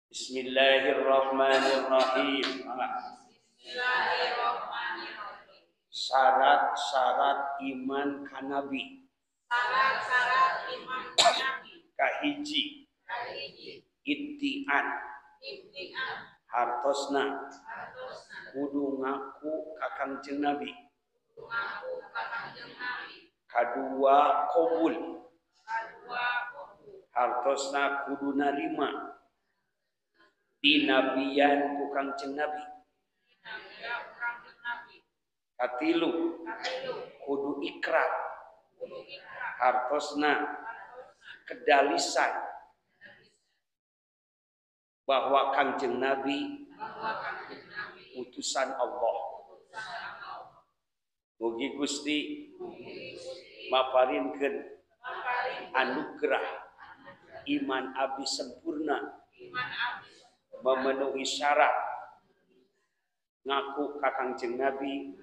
Bismillahirrahmanirrahim. Bismillahirrahmanirrahim. Syarat-syarat iman ka nabi. Syarat-syarat iman ka nabi. Kahiji. Kahiji. Ittian. Ittian. Hartosna. Hartosna. Kudu ngaku ka Kangjeng Nabi. Kudu ngaku ka Kangjeng Nabi. Kadua qabul. Kadua qabul. Hartosna kudu narima dinabian ku Kangjeng Nabi. Katilu kudu ikrar. Hartosna kedalisan bahwa Kangjeng Nabi utusan Allah. Mugi Gusti maparinkeun anugerah iman abdi sempurna, memenuhi syarat ngaku ka Kangjeng Nabi,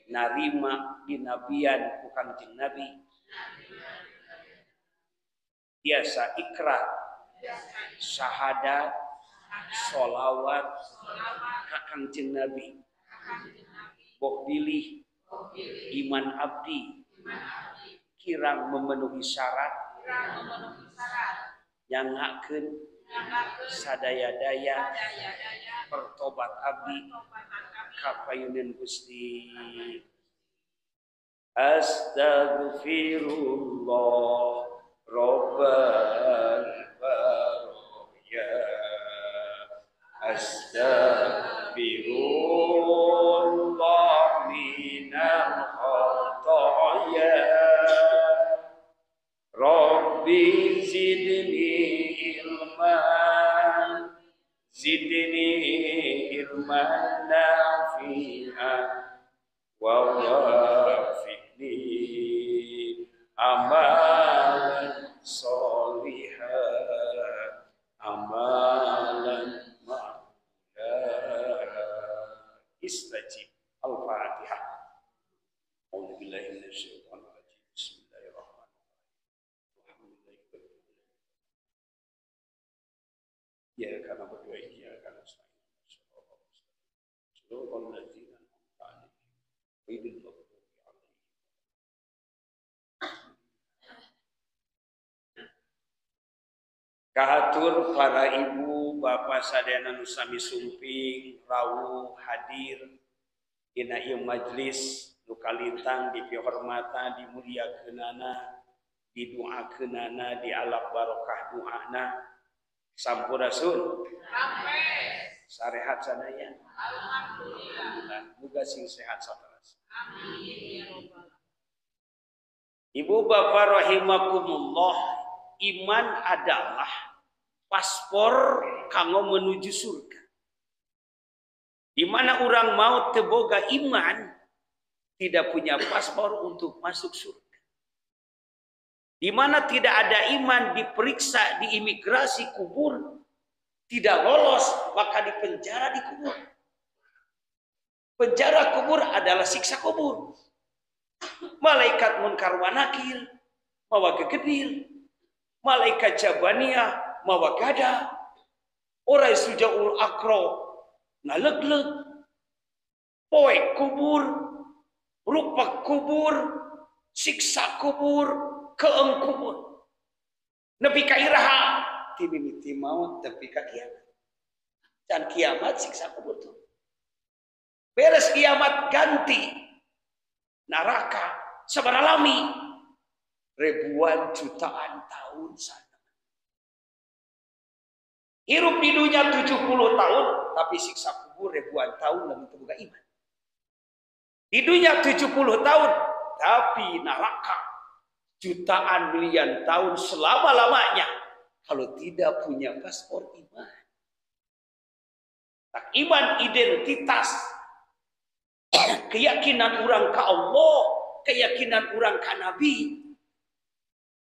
narima dinabian ku Kangjeng Nabi, biasa ikrar, syahadat, sholawat ka Kangjeng Nabi. Boh bilih iman abdi kirang memenuhi syarat, nyangakeun sadaya-daya pertobat abdi kapayunan Gusti. Astaghfirullah Rabbal baraya, astaghfirullah minal khataya, Rabbi zidni ilman, zidni ilman nafi'a, wa wafiqni amalan sholihan, amalan ma'mula. Istajib. Al-Fatihah. A'udzubillahi minasyaitonir rajim. Bismillahirrahmanirrahim. Alhamdulillah. Ya karena berdoa ya karena nasta'in. Shiratal ladzina an'amta 'alaihim ghairil maghdubi 'alaihim. Kahatur para ibu, bapak sadayana nu sami sumping, rawuh hadir dina ieu majlis nu kalintang dipihormatan, dimuliakeunana, diduakeunana, dialap barokah duana. Sampurasun. Sarehat sadaya. Alhamdulillah. Muga sing sehat sateras. Amin ya rabbal. Ibu bapak rahimakumullah, iman adalah paspor kanggo menuju surga. Di mana orang mau teboga iman, tidak punya paspor untuk masuk surga. Di mana tidak ada iman, diperiksa di imigrasi kubur, tidak lolos, maka dipenjara di kubur. Penjara kubur adalah siksa kubur. Malaikat munkar wa nakir, mawa gegedil. Malaikat jabaniyah mawa gada. Orai sujaul akro ngalegleg. Poe kubur, rupak kubur, siksa kubur, keeng kubur. Nepi ka iraha ti mimiti maut tepi ka kiamat. Dan kiamat siksa kubur tuh. Beres kiamat ganti neraka sabaraha lami, ribuan jutaan tahun sana. Hirup di dunia 70 tahun, tapi siksa kubur ribuan tahun lamun teu boga iman. Di dunia 70 tahun, tapi neraka jutaan miliar tahun selama-lamanya kalau tidak punya paspor iman. Tak iman identitas, keyakinan orang ke Allah, keyakinan orang ke Nabi,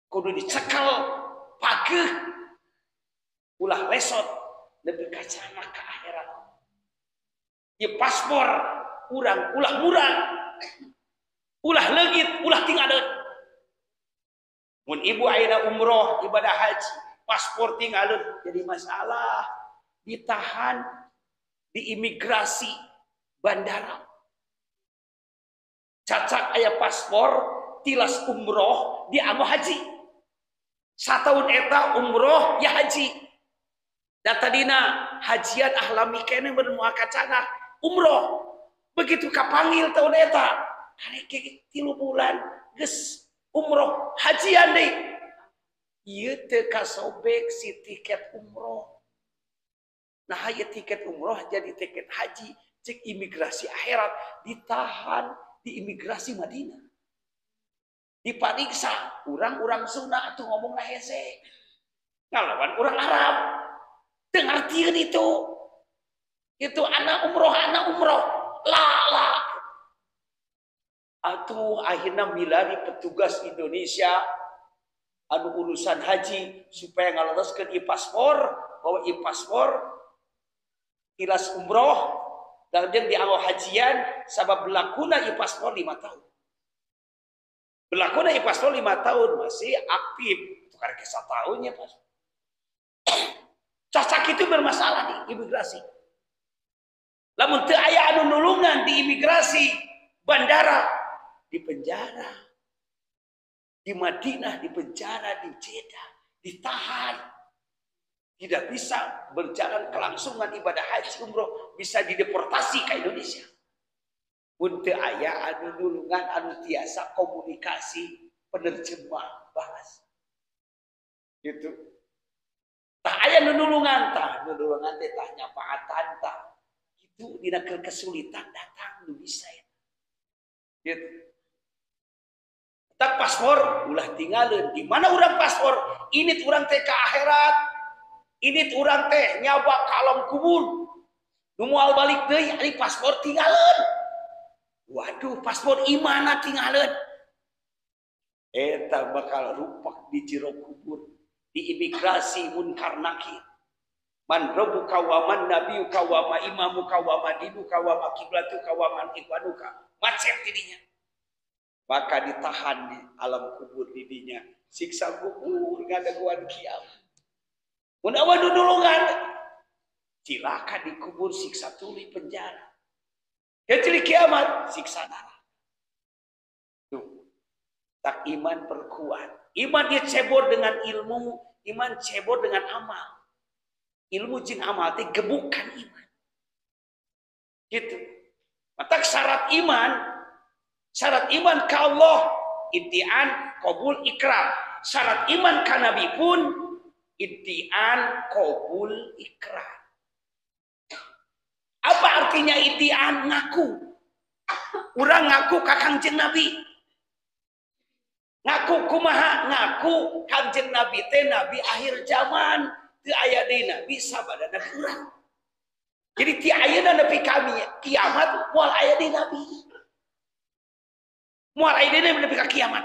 kudu dicekal pageh, ulah lesot lebih kacana ke akhirat. Ya paspor urang ulah murah, ulah leungit, ulah tinggalin. Mun ibu ayeuna umroh ibadah haji, Paspor tinggalin jadi masalah. Ditahan di imigrasi bandara. Cacak aya paspor tilas umroh dianggo haji. Satahun eta umroh ya haji. Da tadina hajian ahlami keneh moal kacandak umroh. Begitu kapanggil tahun eta karek 3 bulan geus umroh hajian deui. Ieu teu kasobek si tiket umroh. Nah ieu tiket umroh jadi tiket haji cek imigrasi akhirat ditahan di imigrasi Madinah. Dipariksa urang-urang Sunda atuh ngomongna hese. Ngalawan urang Arab. Teu ngartieun itu. Itu anak umroh, la la. Atuh akhirna milari petugas Indonesia anu urusan haji supaya ngaloloskeun e-paspor, bawa e-paspor tilas umroh dan jeung dianggo hajian sabab berlakuna e-paspor 5 tahun. Berlakuna e-paspor 5 tahun masih aktif. Itu karek 1 tahunnya pas. Cacak itu bermasalah di imigrasi. Lamun teu aya anu nulungan di imigrasi bandara, di penjara. Di Madinah, di penjara, di Jeddah, ditahan. Tidak bisa berjalan kelangsungan ibadah haji umroh, bisa dideportasi ke Indonesia. Mun teu aya anu nulungan anu tiasa komunikasi penerjemah bahasa. Gitu. Tah aya nu nulungan tah, nu nulungan teh tah nyapaatan tah. Itu dina kesulitan datang nu bisa eta. Gitu. Tak paspor ulah tinggalin. Di mana urang paspor? Ini urang teh ka akhirat. Ini urang teh nyaba ka alam kubur. Nu moal balik deui ari paspor tinggalin. Waduh, paspor imana tinggalin. Eta bakal rupak di jero kubur, di imigrasi munkar nakir. Man rabbuka wa man nabiyuka wa ma imamuka wa ma dinuka wa ma kiblatuka wa man ikhwanuka. Macet tidinya. Maka ditahan di alam kubur didinya. Siksa kubur ngadaguan kiamat. Mun awan nulungan cilaka di kubur siksa tuli penjara. Kecil kiamat siksa neraka. Tuh. Tak iman perkuat. Iman dia cebor dengan ilmu, iman cebor dengan amal. Ilmu jeung amal teh gebukan iman. Gitu. Matak syarat iman ka Allah intian qabul ikrar. Syarat iman ka nabi pun intian qabul ikrar. Apa artinya intian? Ngaku. Urang ngaku ka Kangjeng Nabi. Ngaku kumaha? Ngaku Kangjeng Nabi teh nabi akhir zaman. Teu aya deui nabi sabada nabi urang. Jadi ti ayeuna nepi kami kiamat moal aya deui nabi. Moal aya deui nepi ka kiamat.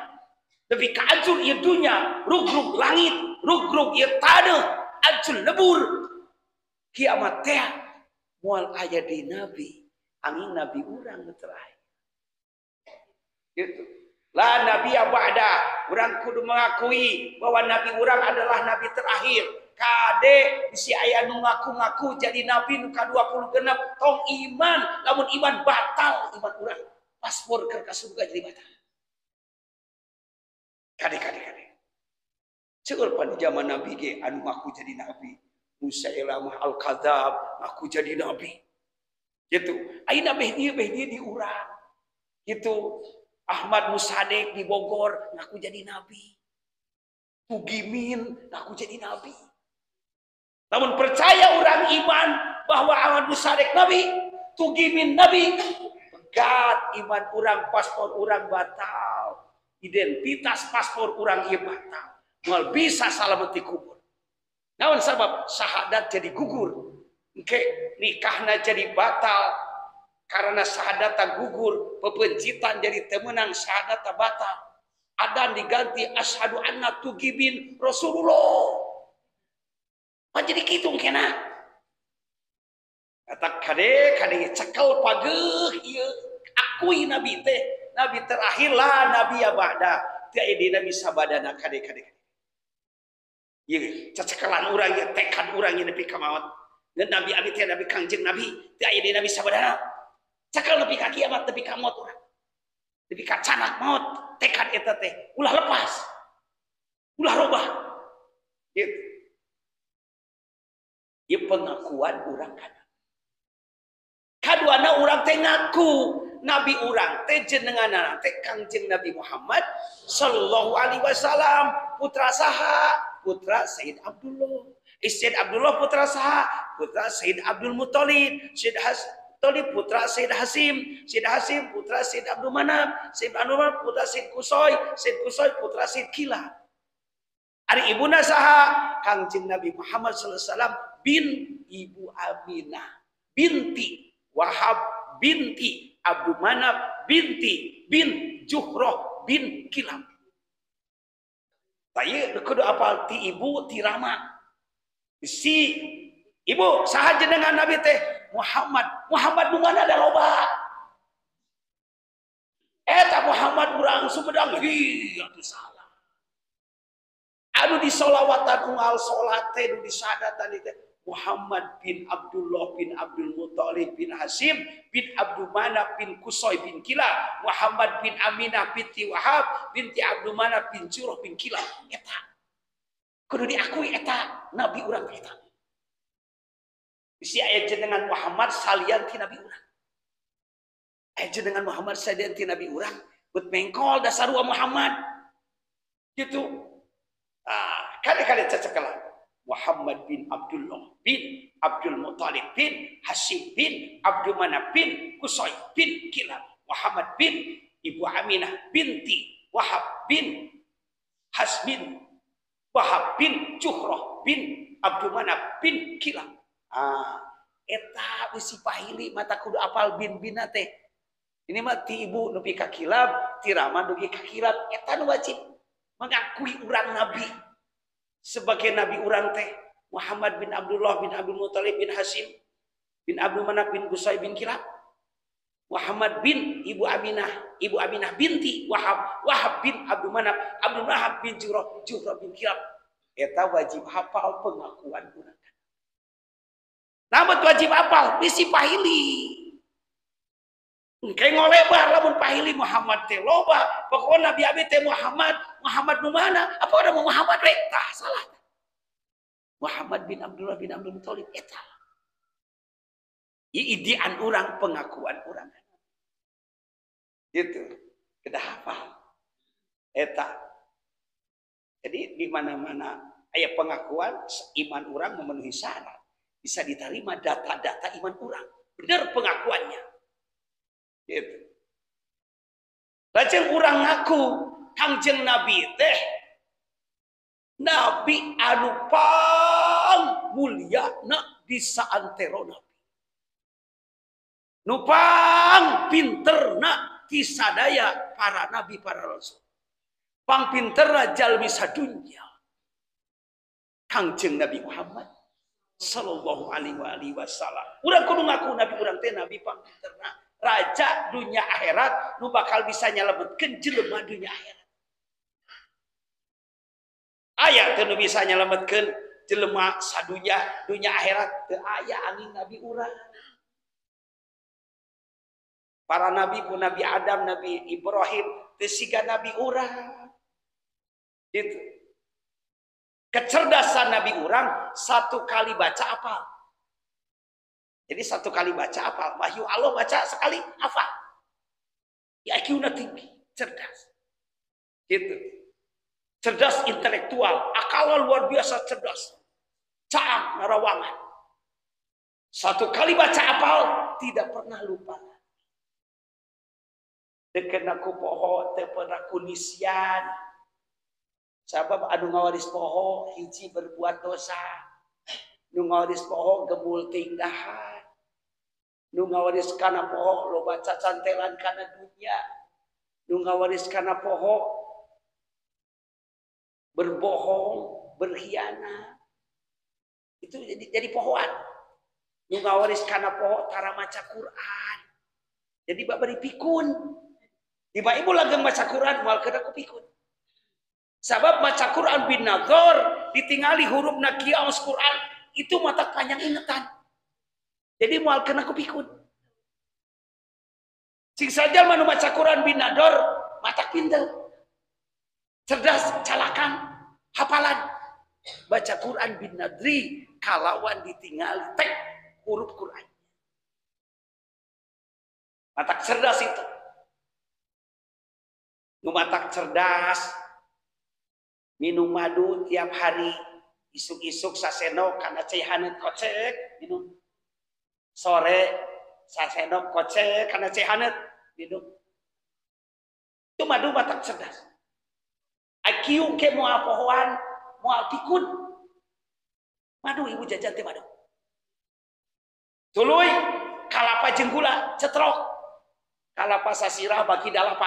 Nepi ka hancur ieu dunya, rugrug langit, rugrug ieu taneuh, hancur lebur. Kiamat teh moal aya deui nabi, angin nabi urang nu terakhir. Gitu. La nabiya ba'da, urang kudu mengakui bahwa nabi urang adalah nabi terakhir. Kade bisi aya nu ngaku-ngaku jadi nabi nu ka-26 tong iman, lamun iman batal iman urang. Paspor keur ka surga jadi batal. Kade kade kade. Seueur pan di zaman nabi ge anu ngaku jadi nabi. Musailamah al-Kadzab ngaku jadi nabi. Gitu. Ayeuna beh dieu di urang. Gitu. Ahmad Musadek di Bogor ngaku jadi nabi. Tugimin ngaku jadi nabi. Namun percaya orang iman bahwa Ahmad Musadek nabi, Tugimin nabi, pegat iman orang, paspor orang batal. Identitas paspor orang ieu batal. Moal bisa salamet di kubur. Naon sabab syahadat jadi gugur. Engke nikahna jadi batal. Karena syahadat gugur, pepencitan jadi temenang syahadat batal. Adan diganti asyhadu anna tugibin Rasulullah. Pan jadi kitu kena. Kata kade kade cekel pageuh ieu akui nabi teh, nabi terakhir lah nabi ya ba'da. Teu aya nabi sabadana kade kade. Ieu cecekelan urang ieu tekad urang ieu nepi ka maot. Ngan Nabi abi teh Nabi Kangjeng Nabi teu aya deui Nabi sabadana. Cekel nepi ka kiamat nepi ka maot urang. Nepi ka canak maot tekad eta teh ulah lepas. Ulah robah. Gitu. Ieu pengakuan urang kana. Kaduana urang teh ngaku Nabi urang teh jenenganna teh Kangjeng Nabi Muhammad sallallahu alaihi wasallam putra saha? Putra Sayyid Abdullah. Sayyid Abdullah putra saha? Putra Sayyid Abdul Muthalib. Sayyid Muthalib putra Sayyid Hasim. Sayyid Hasim putra Sayyid Abdul Manaf. Sayyid Abdul Manaf putra Sayyid Kusoy. Sayyid Kusoy putra Sayyid Kilab. Ari ibuna saha? Kangjeng Nabi Muhammad sallallahu alaihi wasallam bin Ibu Aminah binti Wahab binti Abdul Manaf binti bin Juhroh bin Kilab. Tah kudu apal ti ibu ti rama. Si ibu saha jenengan Nabi teh Muhammad. Muhammad nu mana da loba. Eta Muhammad urang Sumedang hi atuh salah. Anu disolawatan unggal salat teh nu disadatan teh Muhammad bin Abdullah bin Abdul Muthalib bin Hasim bin Abdul Manaf bin Kusoy bin Kilab, Muhammad bin Aminah binti Wahab binti Abdul Manaf bin Juroh bin Kilab. Eta kudu diakui eta nabi urang eta. Bisi aya jenengan Muhammad salian ti nabi urang. Aya jenengan Muhammad salian ti nabi urang, bet mengkol dasarua Muhammad. Gitu. Ah, kali-kali cecekelan. Muhammad bin Abdullah bin Abdul Muthalib bin Hasim bin Abdul Manaf bin Kusoy bin Kilab, Muhammad bin Ibu Aminah binti Wahab bin Hasbin Wahab bin Juhroh bin Abdul Manaf bin Kilab. Ah, eta bisi pahili mata kudu apal bin bina teh. Ini mah ti ibu nepi ka Kilab, ti rama dugi ka Kilab, eta nu wajib mengakui urang nabi. Sebagai nabi urang teh Muhammad bin Abdullah bin Abdul Muthalib bin Hasim bin Abdul Manaf bin Qusay bin Kilab, Muhammad bin Ibu Aminah, Ibu Aminah binti Wahab, Wahab bin Abdul Manaf, Abdul Manaf bin Juhroh, Juhroh bin Kilab. Eta wajib hafal pengakuan urang. Namun wajib hafal bisi pahili. Engke ngolebar lamun pahili Muhammad teh loba, pokokna Nabi abi teh Muhammad, Muhammad nu mana? Apa ada Muhammad we? Tah salah. Muhammad bin Abdullah bin Abdul Muthalib eta. Ieu idian urang pengakuan urang. Gitu. Kedah hafal. Eta. Jadi di mana-mana aya pengakuan iman urang memenuhi syarat, bisa diterima data-data iman urang. Bener pengakuannya. Gitu. Lajeng urang ngaku Kangjeng Nabi teh Nabi anu pang mulyana di saantero nabi. Nu pang pinterna ti sadaya para nabi para rasul. Pang pinterna jalmi sadunya. Kangjeng Nabi Muhammad sallallahu alaihi wasallam. Urang kudu ngaku nabi urang teh nabi pang pinterna. Raja dunia akhirat nu bakal bisa nyelametkeun jelema dunia akhirat. Aya teu nu bisa nyelametkeun jelema sadunya dunia akhirat teu aya angin nabi urang. Para nabi pun Nabi Adam, Nabi Ibrahim teu siga nabi urang. Gitu. Kecerdasan nabi urang satu kali baca apa? Jadi satu kali baca apa? Wahyu Allah baca sekali hafal. Ya IQ-na tinggi, cerdas. Gitu. Cerdas intelektual, akalnya luar biasa cerdas. Caang narawangan. Satu kali baca apal tidak pernah lupa. Teu kena ku poho, teu pernah ku nisyan. Sabab anu ngawaris poho hiji berbuat dosa. Nu ngawaris poho gemul tingdahan. Nu ngawaris kana poho loba cacantelan kana dunia. Nu ngawaris kana poho berbohong, berkhianat. Itu jadi pohoan. Nu ngawaris kana poho tara maca Quran. Jadi babari pikun. Di ibu langgeng maca Quran moal kena ku pikun. Sabab maca Quran bin nazar ditingali hurufna kieu aos Quran, itu mata panjang ingetan. Jadi moal kena ku pikun. Sing saja manu maca Quran binador, mata pinter. Cerdas, calakan, hafalan. Baca Quran bin nadri kalawan ditingali tek huruf Quran. Matak cerdas itu. Nu matak cerdas minum madu tiap hari, isuk-isuk sasendok kana cai haneut kocek minum. Sore sasendok kocek kana cai haneut minum. Itu madu matak cerdas. IQ ke moal pohoan, moal pikun. Madu ibu jajan teh madu. Tuluy kalapa jeung gula cetrok. Kalapa sasirah bagi 8.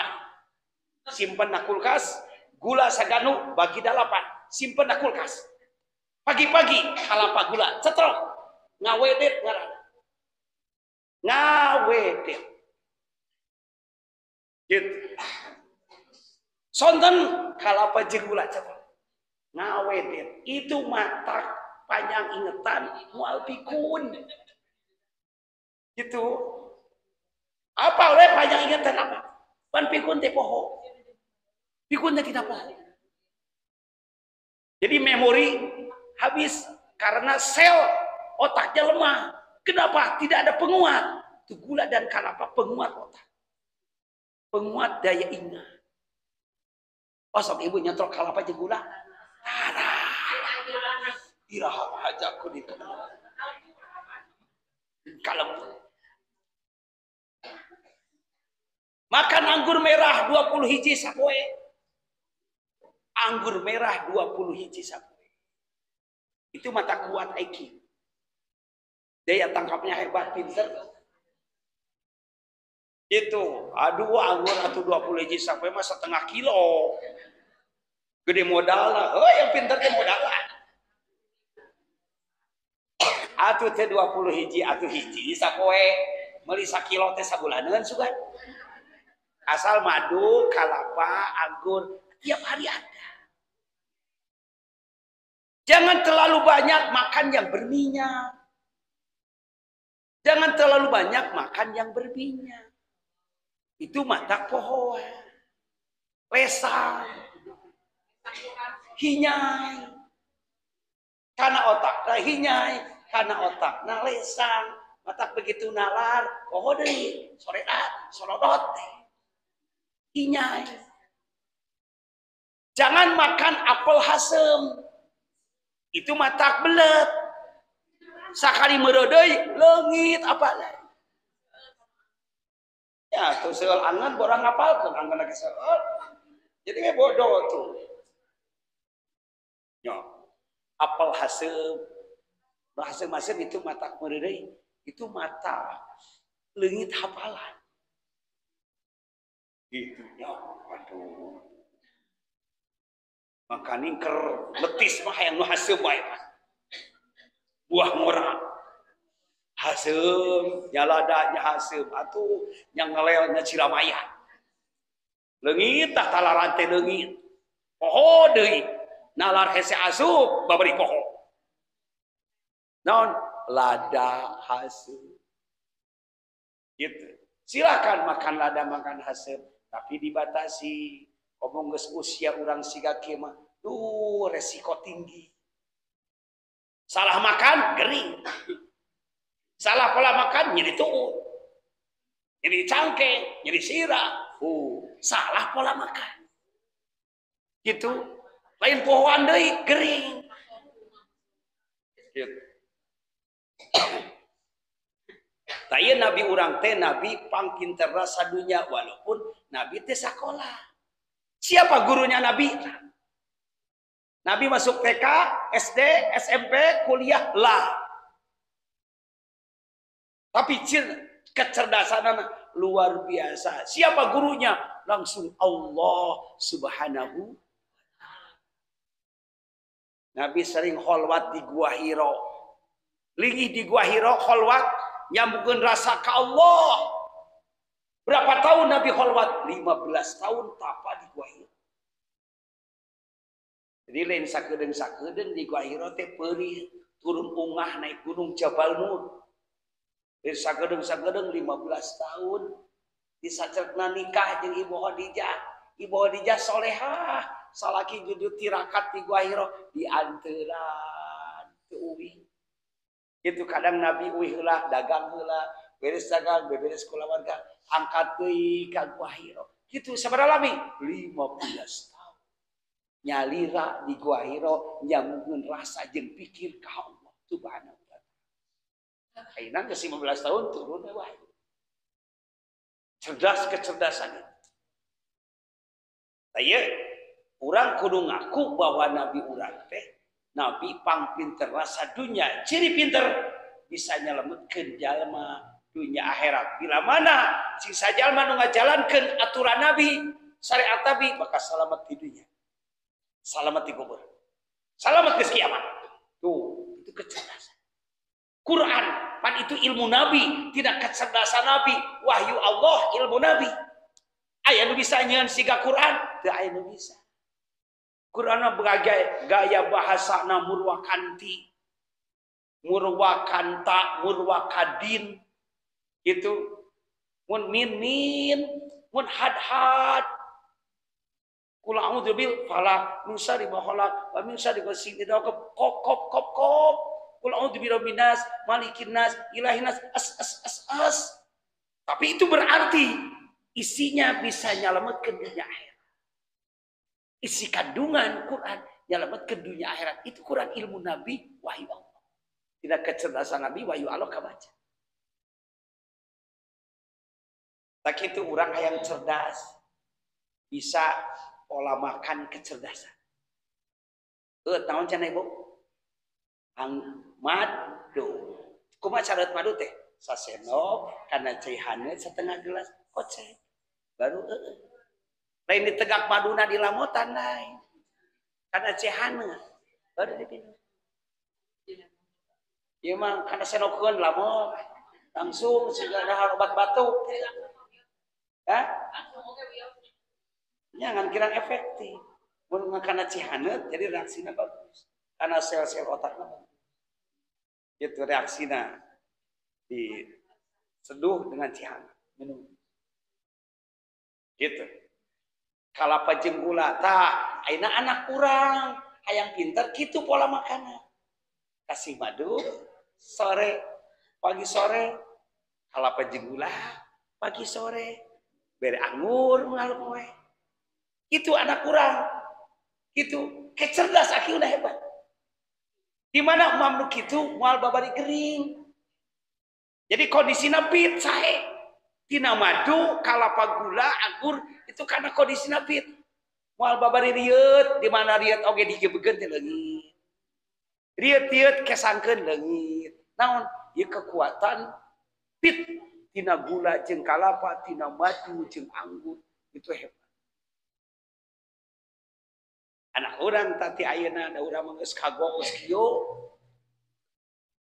Simpen na kulkas, gula saganu bagi 8. Simpen na kulkas. Pagi-pagi kalapa gula cetrok. Ngawedet ngaranna. Ngawedet. Gitu. Sonten kalapa jeung gula cetrok. Ngawedet. Itu matak panjang ingetan moal pikun. Gitu. Apa oleh panjang ingatan apa? Pan pikun teh poho. Pikun teh tidak poho. Jadi memori habis karena sel otaknya lemah. Kenapa? Tidak ada penguat. Itu gula dan kalapa penguat otak. Penguat daya ingat. Oh sok ibu nyetrok kalapa jeung gula. Iraha hajaku di kalem. Makan anggur merah 20 hiji sapoe. Anggur merah 20 hiji sapoe. Itu mata kuat IQ. Daya tangkapnya hebat, pinter. Itu, aduh anggur atau 20 hiji sapoe mah setengah kilo. Gede modal lah. Oh, yang pinter teh modal lah. Atuh teh 20 hiji atuh hiji sapoe meuli sakilo teh sabulaneun sugan. Asal madu, kalapa, anggur tiap hari ada. Jangan terlalu banyak makan yang berminyak. Jangan terlalu banyak makan yang berminyak. Itu mata pohoan, lesang, hinyai. Karena otak nah hinyai, karena otak nah lesang, mata begitu nalar, poho deui, soreat, sorodot. Hinyai. Jangan makan apel hasem. Itu matak belet. Sakali mereudeuy leungit apa lah. Ya, tuh seul angan borang ngapalkeun angan lagi seul. Jadi we bodoh tuh. Ya. Apel hasem. Hasem-hasem itu matak mereudeuy, itu mata leungit hafalan. Gitu ya, aduh. Makaning ker letis mah hayang nu haseum bae mah. Buah ngora. Haseum, nyalada nya haseum atuh nya ngelel nya Ciramaya. Leungit tah talaran teh leungit. Poho deui. Nalar hese asup babari poho. Naon? Lada haseum. Gitu. Silakan makan lada, makan haseum, tapi dibatasi. Omong geus usia urang siga kieu mah, duh resiko tinggi. Salah makan gering. Salah pola makan nyeri tuur. Nyeri cangkeng, nyeri sirah. Salah pola makan. Gitu. Lain pohoan deui gering. Gitu. Tah ieu nabi urang teh nabi pangpinterna sadunya walaupun nabi teh sakola. Siapa gurunya nabi? Nabi masuk TK, SD, SMP, kuliah lah. Tapi kecerdasan anak luar biasa. Siapa gurunya? Langsung Allah Subhanahu. Nabi sering kholwat di Gua Hiro. Lingih di Gua Hiro kholwat nyambungkeun rasa ke Allah. Berapa tahun Nabi kholwat? 15 tahun tapa di Gua Hiro. Jadi lain sakedeung-sakedeung di Gua Hira teh peurih turun ungah naik gunung Jabal Nur. Lain sakedeung-sakedeung 15 tahun disacekna nikah jeung Ibu Khadijah. Ibu Khadijah solehah, salaki judul tirakat di Gua Hira dianteran teu uih. Itu kadang Nabi uih heula, dagang heula, beres dagang, beres kulawarga, angkat deui ka Gua Hira. Kitu sabaraha lami? 15 tahun. Nyalira di Gua Hira nyambungkeun rasa jeung pikir ka Allah Subhanahu wa taala. Ayeuna geus 15 tahun turun we wahyu. Cerdas kecerdasan itu. Tah ieu urang kudu ngaku bahwa nabi urang teh nabi pangpinter rasa dunya, ciri pinter bisa nyelametkeun jalma dunya akhirat. Bila mana sing jalma nu ngajalankeun aturan nabi, syariat nabi, maka selamat di dunya. Selamat di kubur. Selamat ke kiamat. Tuh, itu kecerdasan. Quran, pan itu ilmu nabi, tidak kecerdasan nabi, wahyu Allah ilmu nabi. Aya nu bisa nyeun siga Quran, teu aya nu bisa. Quran mah gaya bahasana murwakanti, murwakanta, murwakadin, gitu. Mun min min, mun had had. Qul a'udzu bil falaq, min syarri ma khalaq, wa min syarri ghasiqin idza waqab, kop kop kop kop. Qul a'udzu birabbin nas, malikin nas, ilahin nas, as as as as. Tapi itu berarti isinya bisa nyelametkeun dunia akhirat. Isi kandungan Quran nyelametkeun dunia akhirat. Itu Quran ilmu Nabi, wahyu Allah. Tidak kecerdasan Nabi, wahyu Allah kabaca. Tak itu orang yang cerdas bisa pola makan kecerdasan. Naon cenah ibu? Ang madu. Kumaha cara madu teh? Sasendok kana cai haneut setengah gelas kocek. Baru lain ditegak maduna di lamotan lain. Kana cai haneut baru dipinum. Ieu mah kana senokeun lamot langsung siga dahar obat batuk. Hah? Ya, ngan kirang efektif. Mun kana cihaneut jadi reaksina bagus. Karena sel-sel otakna bagus. Itu reaksina diseduh dengan cihaneut minum. Gitu. Kalapa jeung gula tah ayeuna anak urang hayang pinter kitu pola makanan. Kasih madu sore, pagi sore, kalapa jeung gula pagi sore, bere anggur unggal poe. Itu anak kurang. Itu kecerdas aki udah hebat. Di mana mamluk itu moal babari gering. Jadi kondisina fit sae. Tina madu, kalapa gula, anggur itu karena kondisina fit. Moal babari rieut, di mana rieut oge digebegeun teh leungit. Rieut-rieut kesangkeun leungit. Naon? Ieu kekuatan fit tina gula jeung kalapa, tina madu jeung anggur itu hebat. Anak orang tadi ayeuna da urang mah geus kagok geus kieu.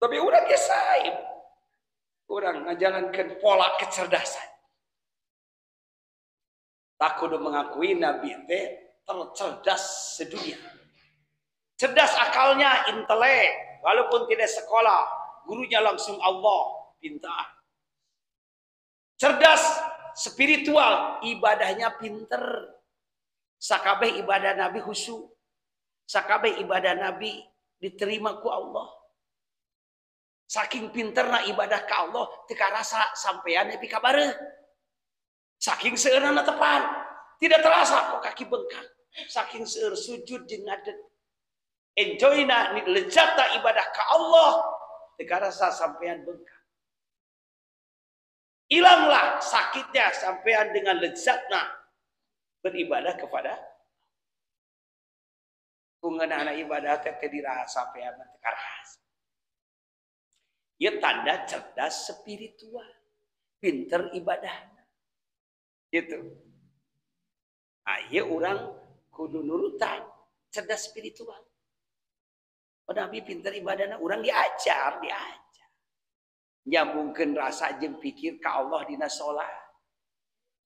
Tapi urang ge sae. Urang ngajalankeun pola kecerdasan. Tak kudu mengakui nabi teh tercerdas sedunia. Cerdas akalnya, intelek, walaupun tidak sekolah, gurunya langsung Allah, pintar. Cerdas spiritual, ibadahnya pinter. Sakabeh ibadah Nabi khusyuk. Sakabeh ibadah Nabi diterima ku Allah. Saking pinterna ibadah ka Allah teu karasa sampean nepi ka bareuh. Saking seueurna tepan, tidak terasa kok kaki bengkak. Saking seueur sujud jeung ngadeg. Enjoyna lezatna ibadah ka Allah teu karasa sampean bengkak. Hilanglah sakitnya sampean dengan lezatna beribadah kepada kungeunana ibadah teh teu dirasa sampean teu karasa. Ieu tanda cerdas spiritual, pinter ibadahna. Gitu. Ah, ieu urang kudu nurutan cerdas spiritual. Oh, Nabi pinter ibadahna, urang diajar, diajar. Nyambungkeun rasa jeung pikir ka Allah dina salat.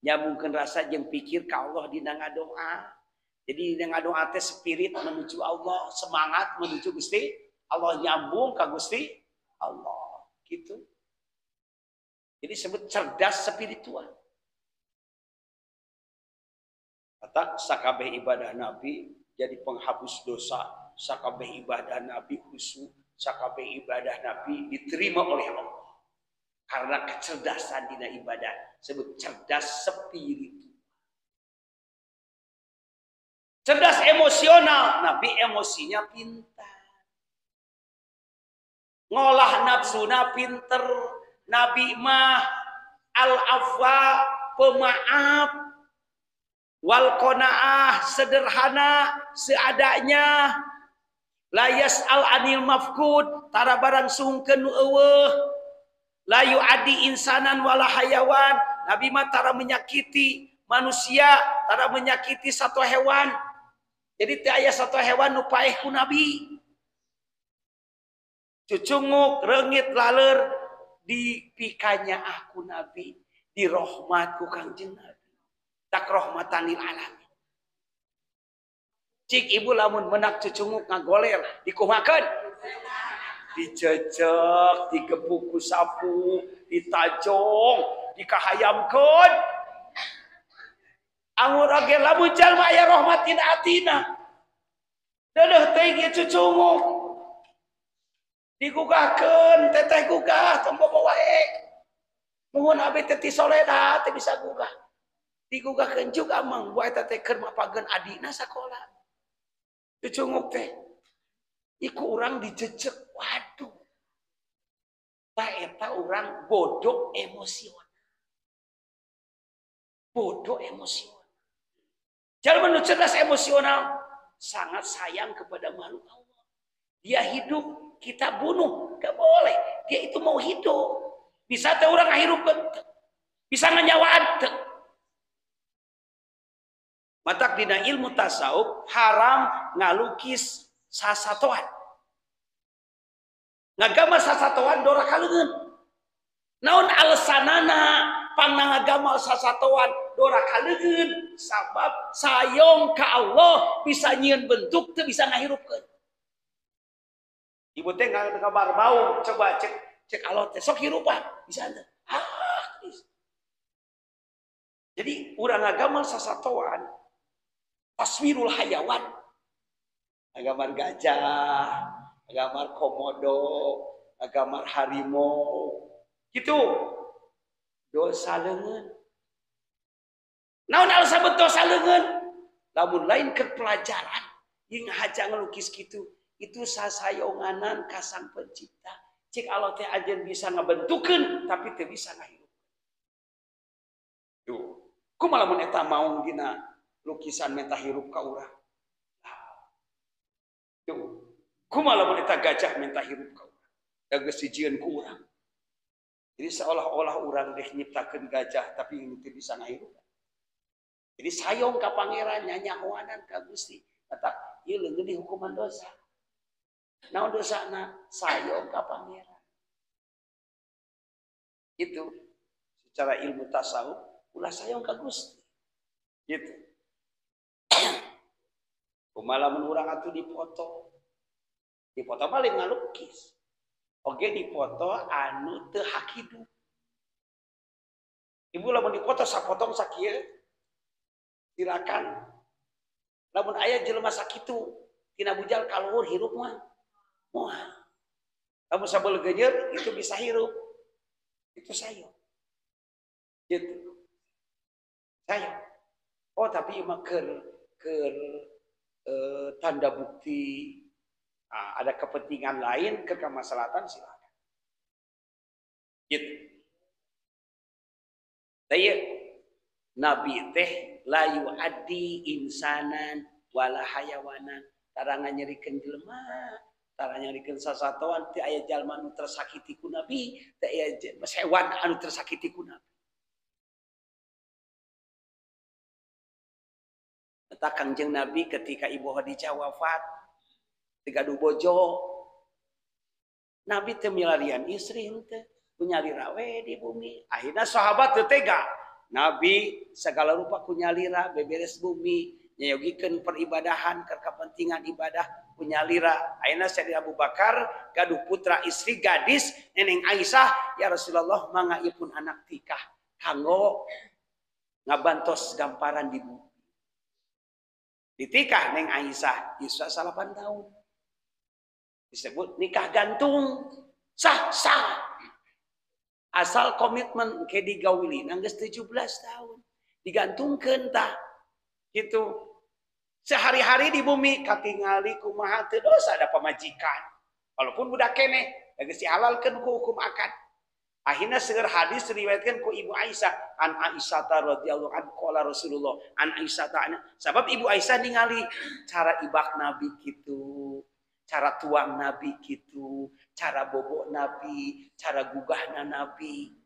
Nyambungkeun rasa jeung pikir ka Allah dina ngadoa. Jadi ngadoa teh spirit menuju Allah, semangat menuju Gusti Allah, nyambung ka Gusti Allah gitu. Jadi sebut cerdas spiritual. Kata sakabeh ibadah Nabi jadi penghapus dosa, sakabeh ibadah Nabi khusyuk, sakabeh ibadah Nabi diterima oleh Allah. Karena kecerdasan dina ibadah sebut cerdas spiritual. Cerdas emosional, Nabi emosinya pintar. Ngolah nafsuna pinter. Nabi mah al-afwa, pemaaf, wal qanaah, sederhana, seadanya. Layas al-anil mafkud, tara barang sungkeun nu eueuh. La yu'adi insanan wala hayawan. Nabi mah tara menyakiti manusia, tara menyakiti satu hewan. Jadi teu aya satu hewan nu paeh ku Nabi. Cucunguk, reungit, laleur dipikanya aku Nabi, dirahmat ku Kangjeng Nabi. Tak rahmatan lil alamin. Cik ibu lamun menak cucunguk ngagoler, dikumakeun? Dijejek, digebuk ku sapu, ditajong, dikahayamkeun. Angur oge lamun jalma aya rahmat dina atina. Deudeuh teh ieu cucunguk. Digugahkeun, teteh gugah tong bobo wae. Muhun abi teh ti soleda teh bisa gugah. Digugahkeun juga mang buat eta teh keur mapageun adina sakola. Cucunguk teh. Iku urang dijejek, waduh. Tah eta urang bodoh emosional. Bodoh emosional. Jalma nu cerdas emosional sangat sayang kepada makhluk Allah. Dia hidup, kita bunuh, gak boleh. Dia itu mau hidup. Bisa teh urang ngahirupkeun, bisa nganyawaan teu. Matak dina ilmu tasawuf haram ngalukis sasatoan. Ngagambar sasatoan dora kaleungeun. Naon alesanana pangna ngagambar sasatoan dora kaleungeun? Sabab sayong ka Allah bisa nyieun bentuk teu bisa ngahirupkeun. Ibu teh ngagambar bau, coba cek cek Allah teh sok hirupan bisa teu? Ah, jadi urang ngagambar sasatoan taswirul hayawan. Gambar gajah, gambar komodo, gambar harimau, gitu. Dosa leungeun. Naon alasan dosa leungeun? Lamun lain keur pelajaran, ieu ngahaja ngelukis kitu, itu sasayonganan ka Sang Pencipta. Cik Allah teh ajeun bisa ngabentukeun tapi teu bisa ngahirupkeun. Tuh. Kumaha lamun eta maung dina lukisan menta hirup ka urang? Tuh. Kumaha lamun eta gajah minta hirup ka urang? Da geus dijieun ku urang. Jadi seolah-olah urang deh nyiptakeun gajah tapi teu bisa ngahirup. Jadi sayong ka pangeran nyanyahoanan ka Gusti. Kata ieu leungeun di hukuman dosa. Naon dosana? Sayong ka pangeran. Itu secara ilmu tasawuf ulah sayong ka Gusti. Gitu. Kumaha lamun urang atuh dipoto. Dipoto paling ngalukis. Oge dipoto anu teu hak hidup. Ibu lamun dipoto sapotong sakieu silakan. Lamun aya jelema sakitu tina bujal kaluhur hirup mah moal. Lamun sabel geuneur itu bisa hirup. Itu sayo. Gitu. Sayo. Oh tapi mah keur tanda bukti. Nah, ada kepentingan lain ke kemaslahatan silakan. Gitu. Tapi Nabi teh la yu'addi insanan wala hayawanan. Tara nganyerikeun jelema, tara nyerikeun sasatoan, teu aya jalma anu tersakiti ku Nabi, teu aya hewan anu tersakiti ku Nabi. Eta Kangjeng Nabi ketika Ibu Khadijah wafat, gaduh bojo, Nabi teu milarian istri henteu, kunyalira we di bumi. Akhirna sahabat teu tega. Nabi segala rupa kunyalira beberes bumi. Nyayogikeun peribadahan keur kepentingan ibadah punya lira. Ayeuna Sayyidina Abu Bakar gaduh putra istri gadis Neneng Aisyah, ya Rasulullah mangga ieu pun anak tikah kanggo ngabantos gamparan di bumi. Ditikah Neng Aisyah yuswa 8 tahun. Disebut nikah gantung. Sah sah. Asal komitmen ke digawilina geus 17 tahun. Digantungkeun tah. Gitu. Sehari-hari di bumi katingali kumaha teu dosa ada pamajikan. Walaupun budak keneh geus dihalalkeun ku hukum akad. Akhirnya seueur hadis diriwayatkeun ku Ibu Aisyah, an Aisyah radhiyallahu anha qala Rasulullah, an Aisyah ta'ala. Sabab Ibu Aisyah ningali cara ibak Nabi kitu, cara tuang Nabi kitu, cara bobok Nabi, cara gugahna Nabi.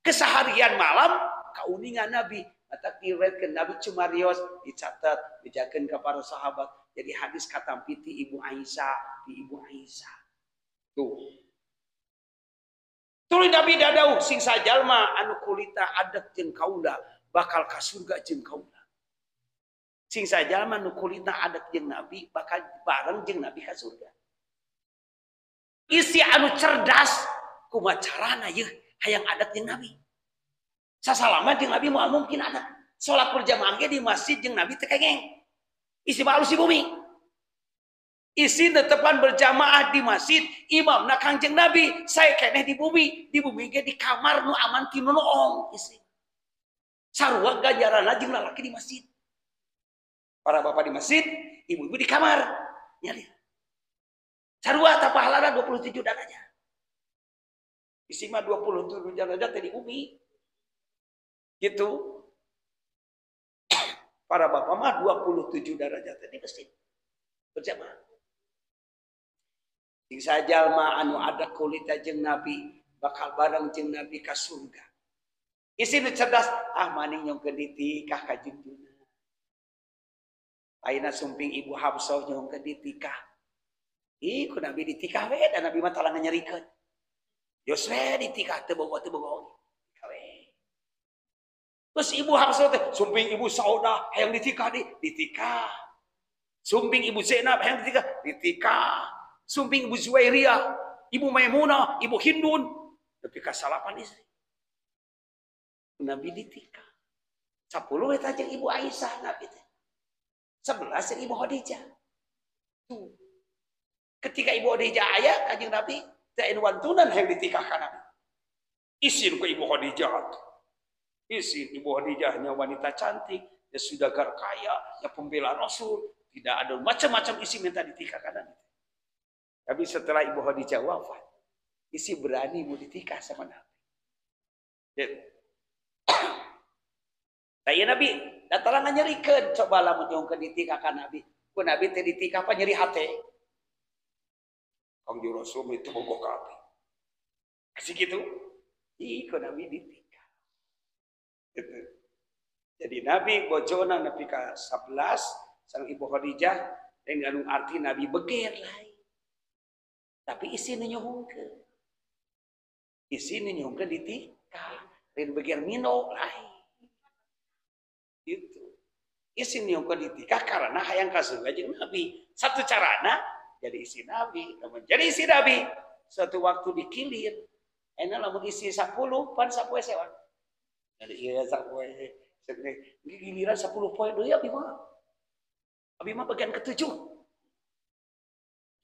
Keseharian malam kauningan Nabi. Mata diriwayatkeun Nabi cumarios dicatat, dijakeun ka para sahabat. Jadi hadis katampiti Ibu Aisyah, di Ibu Aisyah. Tuh. Tuluy Nabi dadauh sing sajalma anu kulita adat jeung kaula bakal ka surga jeung kaula. Sing sajalma anu kulita adat jeung Nabi bakal bareng jeung Nabi ka surga. Isi anu cerdas kumaha carana yeuh hayang adat jeung Nabi. Sasalama jeung Nabi moal mungkin adat. Salat berjamaah ge di masjid jeung Nabi teu kengeng. Isi mah alus di bumi. Isi netepan berjamaah di masjid, imamna Kangjeng Nabi, saya keneh di bumi ge di kamar nu aman ti nu noong isi. Sarua ganjaranna jeung lalaki di masjid. Para bapak di masjid, ibu-ibu di kamar. Nyali. Sarua ta pahalana 27 darajat. Isi mah 27 darajat teh di bumi. Gitu. Para bapak mah 27 darajat teh di masjid. Berjamaah. Sing sajalma anu ada kulita jeung Nabi bakal bareng jeung Nabi ka surga. Isi nu cerdas ah maning nyongkeun ditikah ka junjungan. Ayeuna sumping Ibu Habsah nyongkeun ditikah. Ih ku Nabi ditikah we da Nabi mah talangan nyerikeun. Geus we ditikah teu bogo we. Terus Ibu Habsah teh sumping Ibu Saudah hayang ditikah di ditikah. Sumping Ibu Zainab hayang ditikah ditikah. Sumping Ibu Zuwairiyah, Ibu Maimunah, Ibu Hindun, tapi kasalapan istri. Nabi ditikah. 10 eta jeung Ibu Aisyah Nabi teh. 11 jeung Ibu Khadijah. Tuh. Ketika Ibu Khadijah aya kanjeng Nabi teh anu wantunan hayang ditikah ka Nabi. Isin ku Ibu Khadijah. Isin Ibu Khadijahnya wanita cantik, ya sudah gar kaya, ya pembela Rasul, tidak ada macam-macam isi minta ditikah ka Nabi. Tapi setelah Ibu Khadijah wafat, isi berani mau ditikah sama Nabi. Nah, ya Nabi, datang nyerikeun, coba lamun nyongkeun ditikah ka Nabi. Ku Nabi teh ditikah apa nyeri hate. Kang Rasul itu bogoh ka abi. Kasih gitu. Ih, ku Nabi ditikah. Gitu. Jadi Nabi bojona nepi ka 11 sang Ibu Khadijah yang ngandung arti Nabi beger lain. Tapi isi nyuhungkeun. Isi nyuhungkeun ditikah, lain beger mino lain. Itu. Isi nyuhungkeun ditikah karena hayang ka surga jeung Nabi. Satu carana jadi isi Nabi. Lamun jadi isi Nabi, suatu waktu dikilir, enak lamun isi 10 pan sapoe sewa. Jadi ieu sapoe. Giliran 10 poe deui abi mah. Abi mah bagian ke-7.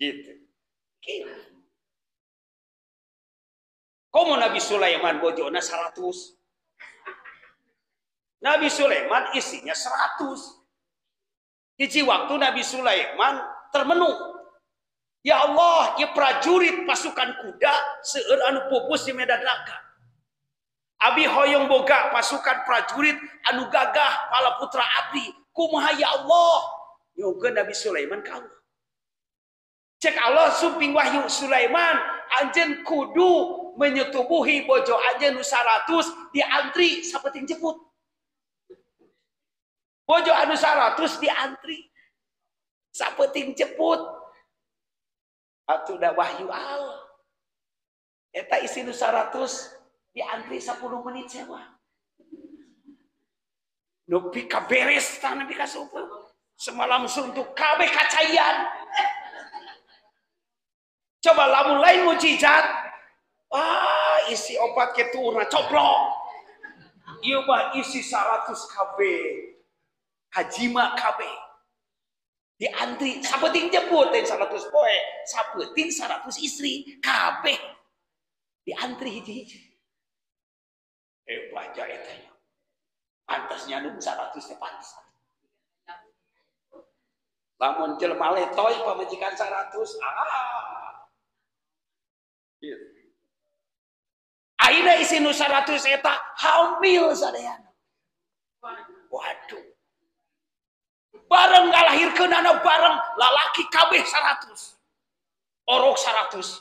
Gitu. Komo Nabi Sulaiman bojona 100. Nabi Sulaiman isinya 100. Hiji waktu Nabi Sulaiman termenung. Ya Allah, ya prajurit pasukan kuda seueur anu pupus di medan laga. Abi hoyong boga pasukan prajurit anu gagah pala putra abdi. Kumaha ya Allah? Nyuhunkeun Nabi Sulaiman ka Allah. Cek Allah sumping wahyu Sulaiman, anjeun kudu menyetubuhi bojo anjeun nu 100 diantri sapeting jeput. Bojo anu 100 diantri sapeting jeput. Atuh da wahyu Allah. Eta isi nu 100 diantri 10 menit sewa. Nepi ka beres tah nepi ka subuh. Semalam suntuk kabeh kacaian. Coba lamun lain mujizat, wah isi opat keturna coplok. Ieu mah isi 100 kabeh. Kajima kabeh. Diantri sapenting jemput teh 100 poe, sapenting 100 istri kabeh. Diantri hiji-hiji. Baca eta nya. Pantas nyandung 100 teh pantas. Lamun jelema letoy pamajikan 100, ah. Gitu. Ayeuna isi nu 100 eta hamil sadayana. Waduh. Bareng ngalahirkeunana bareng lalaki kabeh 100. Orok 100.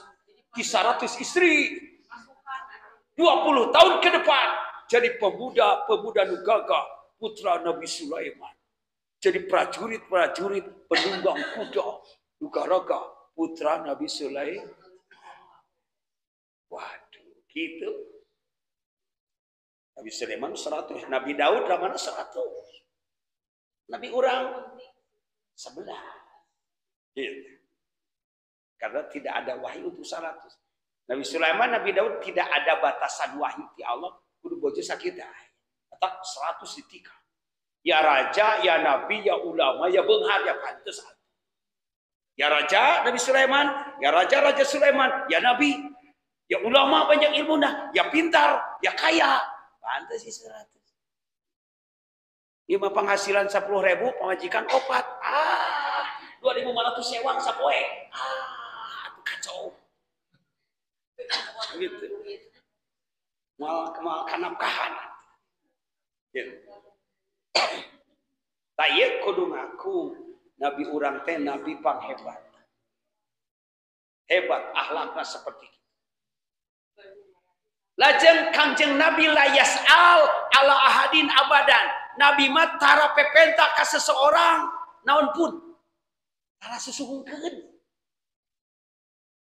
Di 100 istri. 20 tahun ke depan jadi pemuda-pemuda nu gagah putra Nabi Sulaiman. Jadi prajurit-prajurit penunggang kuda nu gagah putra Nabi Sulaiman. Waduh, gitu. Nabi Sulaiman 100, Nabi Daud ramana 100. Nabi urang 11. Gitu. Karena tidak ada wahyu untuk 100. Nabi Sulaiman, Nabi Daud tidak ada batasan wahyu ti Allah kudu bojo sakitu. Atau 100 ditika. Ya raja, ya nabi, ya ulama, ya beunghar, ya pantes. Ya raja Nabi Sulaiman, ya raja Raja Sulaiman, ya nabi, ya ulama banyak ilmuna, ya pintar, ya kaya. Pantes sih 100. Ieu mah penghasilan 10.000, pamajikan 4. Ah, 2.500 sewang sapoe. Ah, kacau. Gitu. Mal kanapkahan. Gitu. Tah ieu kudu ngaku nabi urang teh nabi panghebat. Hebat akhlakna seperti itu. Lajeng Kangjeng Nabi la yas'al ala ahadin abadan. Nabi mah tara pepenta ka seseorang naon pun. Tara susuhungkeun.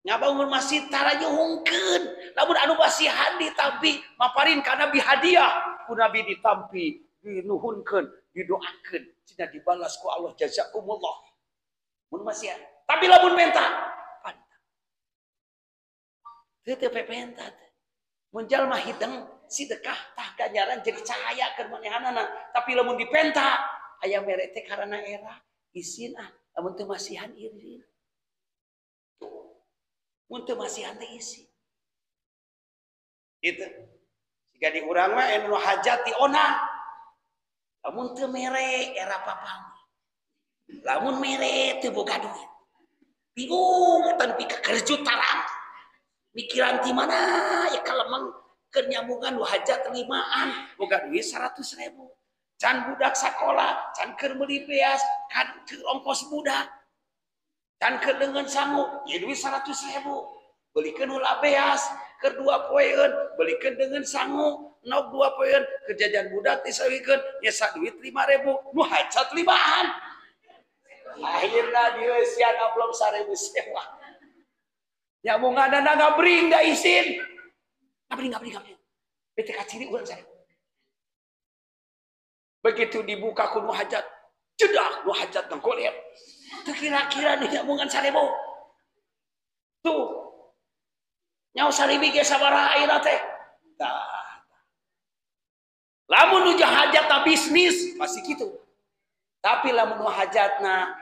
Ngabangun masjid tara nyuhungkeun. Lamun anu masihan ditampi maparin ka Nabi hadiah, ku Nabi ditampi, dinuhunkeun, didoakeun, cenah dibalas ku Allah jazakumullah. Mun masihan. Tapi lamun menta pantang. Teu teu pepenta teh. Mun jalma hideng sedekah tah ganjaran jadi cahaya keur manehanana, tapi lamun dipenta aya mere teh karena era isin ah, lamun teu masihan irin. Tuh. Mun teu masihan teh isin. Gitu. Siga di urang mah anu hajat dionang. Lamun teu mere era papang. Lamun mere teu boga duit. Bingung tan pika kerju tarang. Mikiran ti mana ya kalemeng keur nyambungan nu hajat limaan boga duit 100.000. Can budak sakola, can keur meuli beas, kan keur ongkos budak. Can keur deungeun sangu, ieu duit 100.000. Belikeun heula beas, keur 2 poeun, belikeun deungeun sangu, nog 2 poeun, keur jajan budak disawikeun, nyesa duit 5.000, nu hajat limaan. Akhirna dieusian amplop 1.000 sewa. Nyambunganana ngabring da isin. Ngabring. Bete kaciri urang 1.000. Begitu dibuka ku nu hajat, jedak nu hajat nggolet. Teu kira-kira nu nyambungan 1.000. Tuh. Nyaho 1.000 ge sabaraha ayeuna teh? Tah. Lamun nu hajatna bisnis pasti kitu. Tapi lamun nu hajatna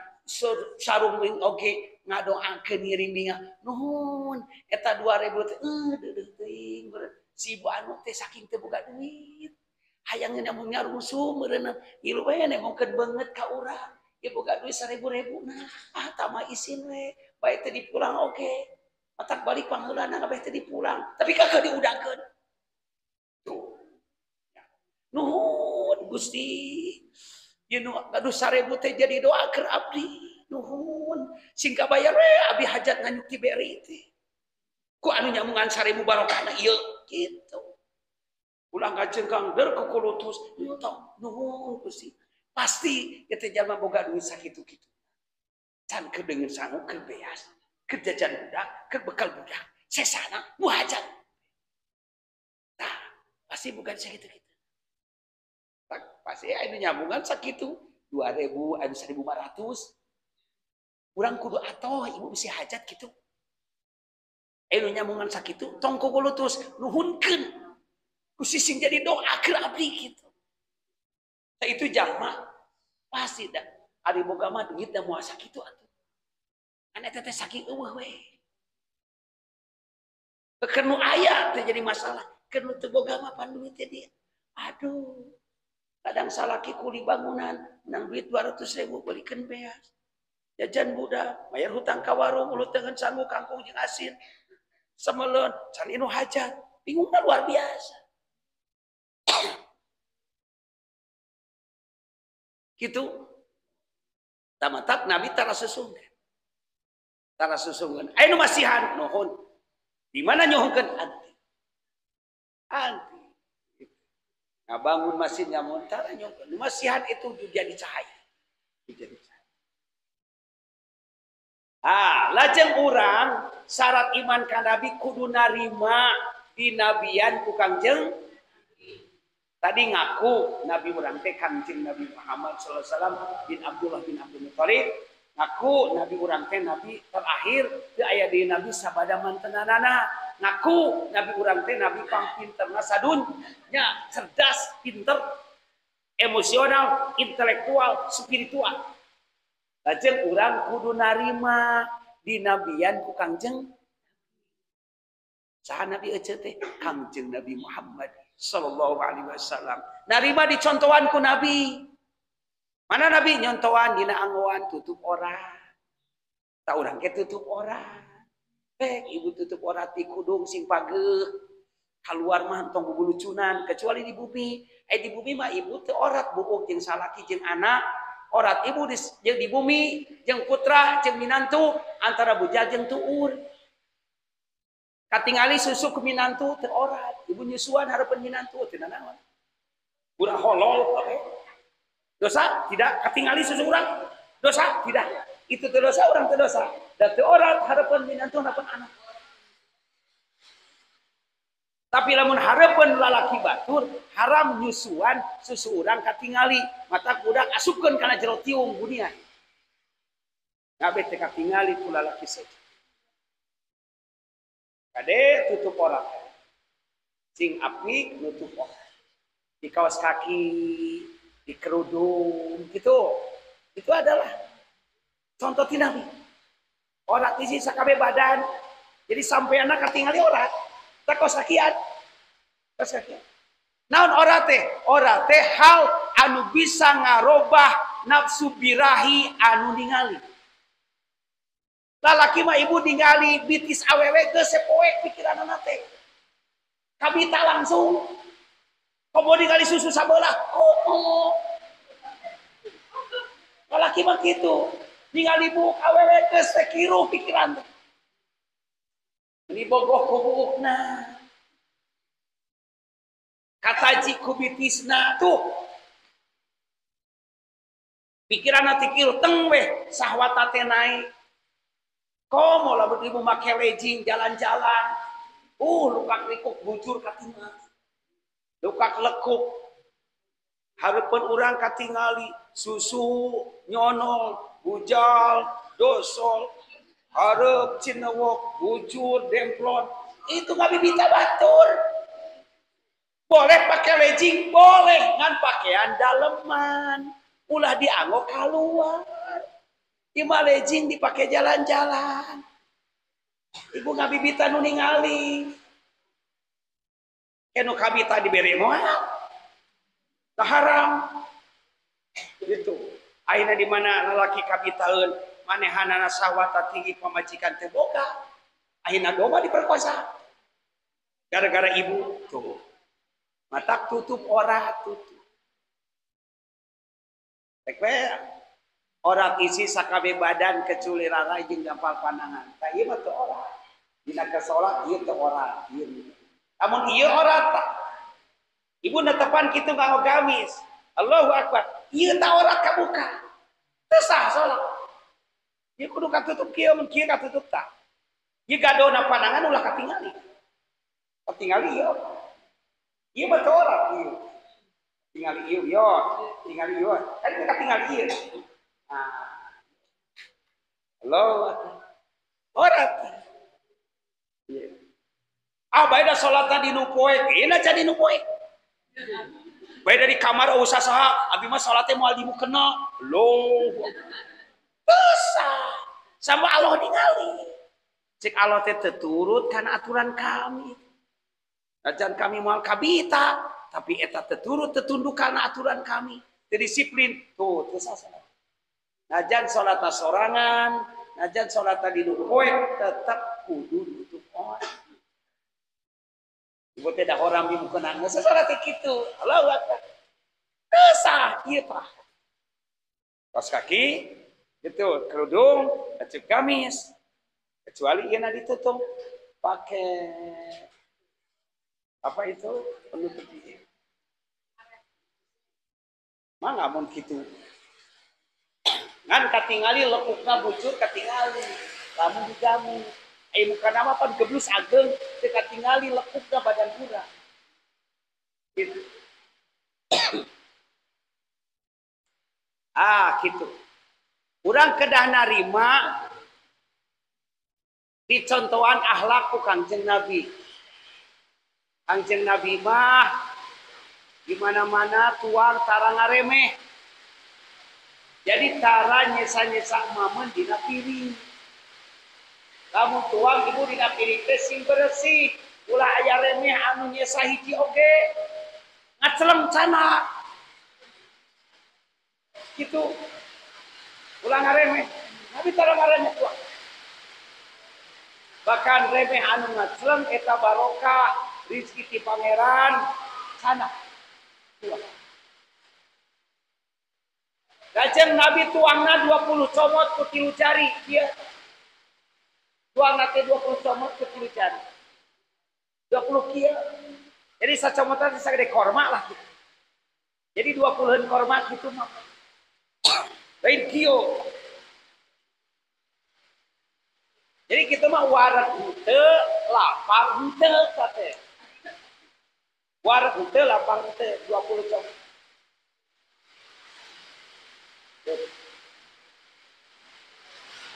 sarung oge ngadoakeun ngiring bingah nuhun eta 2000 teh deudeuh teuing si ibu anu teh saking teu boga duit hayang nyambung nyarungsu meureun ngilu we nemongkeun beungeut ka urang ieu boga duit 1.000 nah ah tama isin we bae teh dipulang oge matak balik pangheulana kabeh teh dipulang tapi kakeuh diudangkeun tuh nuhun Gusti ieu nu gaduh 1.000 teh jadi doa keur abdi nuhun sing kabayar we abi hajat nganyuk ti beri teh ku anu nyambungan 1.000 barokahna ieu kitu ulah ngajengkang der kukulutus tong nuhun Gusti pasti eta jalma boga duit sakitu-kitu can keur deungeun sangu keur beas keur jajan budak keur bekal budak sesana nu hajat tah pasti bukan sakitu-kitu pasti anu nyambungan sakitu 2.000 anu 1.500. Urang kudu atoh ibu bisi hajat kitu. Nu nyambungan sakitu tong kugulutus nuhunkeun. Ku sising jadi doa keur abdi kitu. Tah itu jalma pasti da ari boga mah duit da moal sakitu atuh. Kan eta teh saking eueuh we. Keur nu aya teh jadi masalah, keur nu teu boga mah pan duit teh dia. Aduh. Kadang salaki kuli bangunan menang duit 200.000 belikeun beas. Jajan budak, bayar hutang ka warung, mulut dengan sangu kangkung jeung asin. Semeleun, cari nu hajat, bingungna luar biasa. Gitu. Tamatak Nabi tara susungkeun. Tara susungkeun. Aya nu masihan nuhun. Di mana nyuhunkeun anti. Anti. Ngabangun masjid nyamun tara nyuhunkeun. Nu masihan itu jadi cahaya. Jadi cahaya. Ah, lajeng urang syarat iman ka Nabi kudu narima dinabian ku Kangjeng. Tadi ngaku Nabi urang teh Kangjeng Nabi Muhammad sallallahu alaihi wasallam bin Abdullah bin Abdul Muthalib. Ngaku Nabi urang teh nabi terakhir teu aya deui nabi sabada mantenanana. Ngaku Nabi urang teh nabi pangpinterna sadunya, cerdas, pinter, emosional, intelektual, spiritual. Lajeng urang kudu narima dinabian ku Kangjeng. Saha Nabi ece teh? Kangjeng Nabi Muhammad sallallahu alaihi wasallam. Narima dicontohan ku Nabi. Mana Nabi nyontohan dina anggoan tutup ora. Tak urang ke tutup ora. Ibu tutup ora ti kudung sing pageuh. Kaluar mah tong bubulucunan kecuali di bumi. Di bumi mah ibu teu orat buuk jeung salaki jeung anak. Orat ibu di bumi jeung putra jeung minantu antara bujal jeung tuur. Katingali susu ke minantu teu orat. Ibu nyusuan harapan minantu teu nanaon. Urang holol oke. Dosa tidak katingali susu urang. Dosa tidak. Itu teu dosa urang teu dosa. Da teu orat harapan minantu harapan anak. Tapi lamun harapan lalaki batur haram nyusuan susu urang katingali mata budak asupkeun kana jero tiung dunia. Ngabe teh katingali ku lalaki saja. Kade tutup orang. Sing apik nutup orang. Di kaos kaki, di kerudung gitu. Itu adalah contoh ti Nabi. Orat isi sakabe badan. Jadi sampai anak katingali orat. Tak kaos kakian. Kaos kakian. Naon orat teh? Orat teh hal anu bisa ngarobah nafsu birahi anu ningali. Lalaki mah ibu ningali bitis awewe geus sepoek pikiranana teh. Kabita langsung. Komo ningali susu sabelah. Oh. Lalaki mah kitu. Ningali buuk awewe geus teh kiruh pikiran teh. Ini bogoh ku buukna. Kataji ku bitisna tuh. Pikiranna teh kiruh teng weh sahwata teh naik. Komo lamun ibu make legging jalan-jalan. Lukak likuk bujur katingali. Lukak lekuk. Hareupeun urang katingali susu nyonol, bujal, dosol, hareup cinewok, bujur, demplon. Itu ngabibita batur. Boleh pakai legging, boleh ngan pakaian daleman. Ulah dianggo kaluar. Ima legging dipakai jalan-jalan. Ibu ngabibita nu ningali. Enu kabita dibere moal. Tah haram. Gitu. Ayeuna di mana lalaki kabitaeun manehanana sahwata tinggi pamajikan teu boga. Ayeuna domba diperkosa. Gara-gara ibu tuh. Matak tutup ora tutup. Rek we orang isi sakabe badan kecuali rara jeung gampal pandangan. Tah ieu mah teu ora. Dina keur salat ieu teu ora, ieu. Lamun ieu ora tah. Ibu netepan kitu nganggo gamis. Allahu akbar. Ieu tah ora kabuka. Teu sah salat. Ieu kudu katutup kieu mun kieu katutup tah. Ieu gadona pandangan ulah katingali. Katingali ieu. Ieu mah teu ora ieu. Tinggal ieu yo, tinggal ieu. Kan kita tinggal ieu. Ah. Allah. Orang. Iya. Ah bae da salatna di nu poek, ieu jadi nu poek. Bae dari kamar eueuh saha, abi mah salat teh moal dimukena. Loh. Dosa. Sama Allah ningali. Cek Allah teh teu turut kana aturan kami. Najan kami moal kabita, tapi eta teu turut teu tunduk kana aturan kami. Teu disiplin, tuh teu salah. Najan salatna sorangan, najan salatna di nu poek, tetep kudu nutup orang. Ibu teh da horam di mukena geus salat teh kitu. Allahu akbar. Teu sah ieu tah. Kaos kaki gitu, kerudung, baju gamis. Kecuali ieu na ditutup pakai apa itu penutup ieu. Mah mun kitu. Ngan katingali lekukna bujur katingali, lamun digamu. Ai mukana mah pan geblus ageng teu katingali lekukna badan urang. Gitu. Ah gitu. Urang kedah narima dicontohan akhlak ku Kangjeng Nabi. Kangjeng Nabi mah di mana-mana tuang tara ngaremeh. Jadi tara nyesa-nyesa mamen dina piring. Lamun tuang ibu dina piring teh sing bersih, ulah aya remeh anu nyesa hiji oge. Ngaceleng cana. Gitu. Ulah ngaremeh. Nabi tara ngaremeh tuang. Bahkan remeh anu ngaceleng eta barokah rezeki ti pangeran sana. Tuang. Lajeng Nabi tuangna 20 comot ku 3 jari kieu. Tuangna teh 20 comot ku 3 jari. 20 kieu. Jadi sacomotan teh sagede korma lah gitu. Jadi 20-an korma gitu mah. Lain kieu. Jadi kita mah warak henteu, lapar henteu teh. Warak henteu, lapar henteu 20 comot.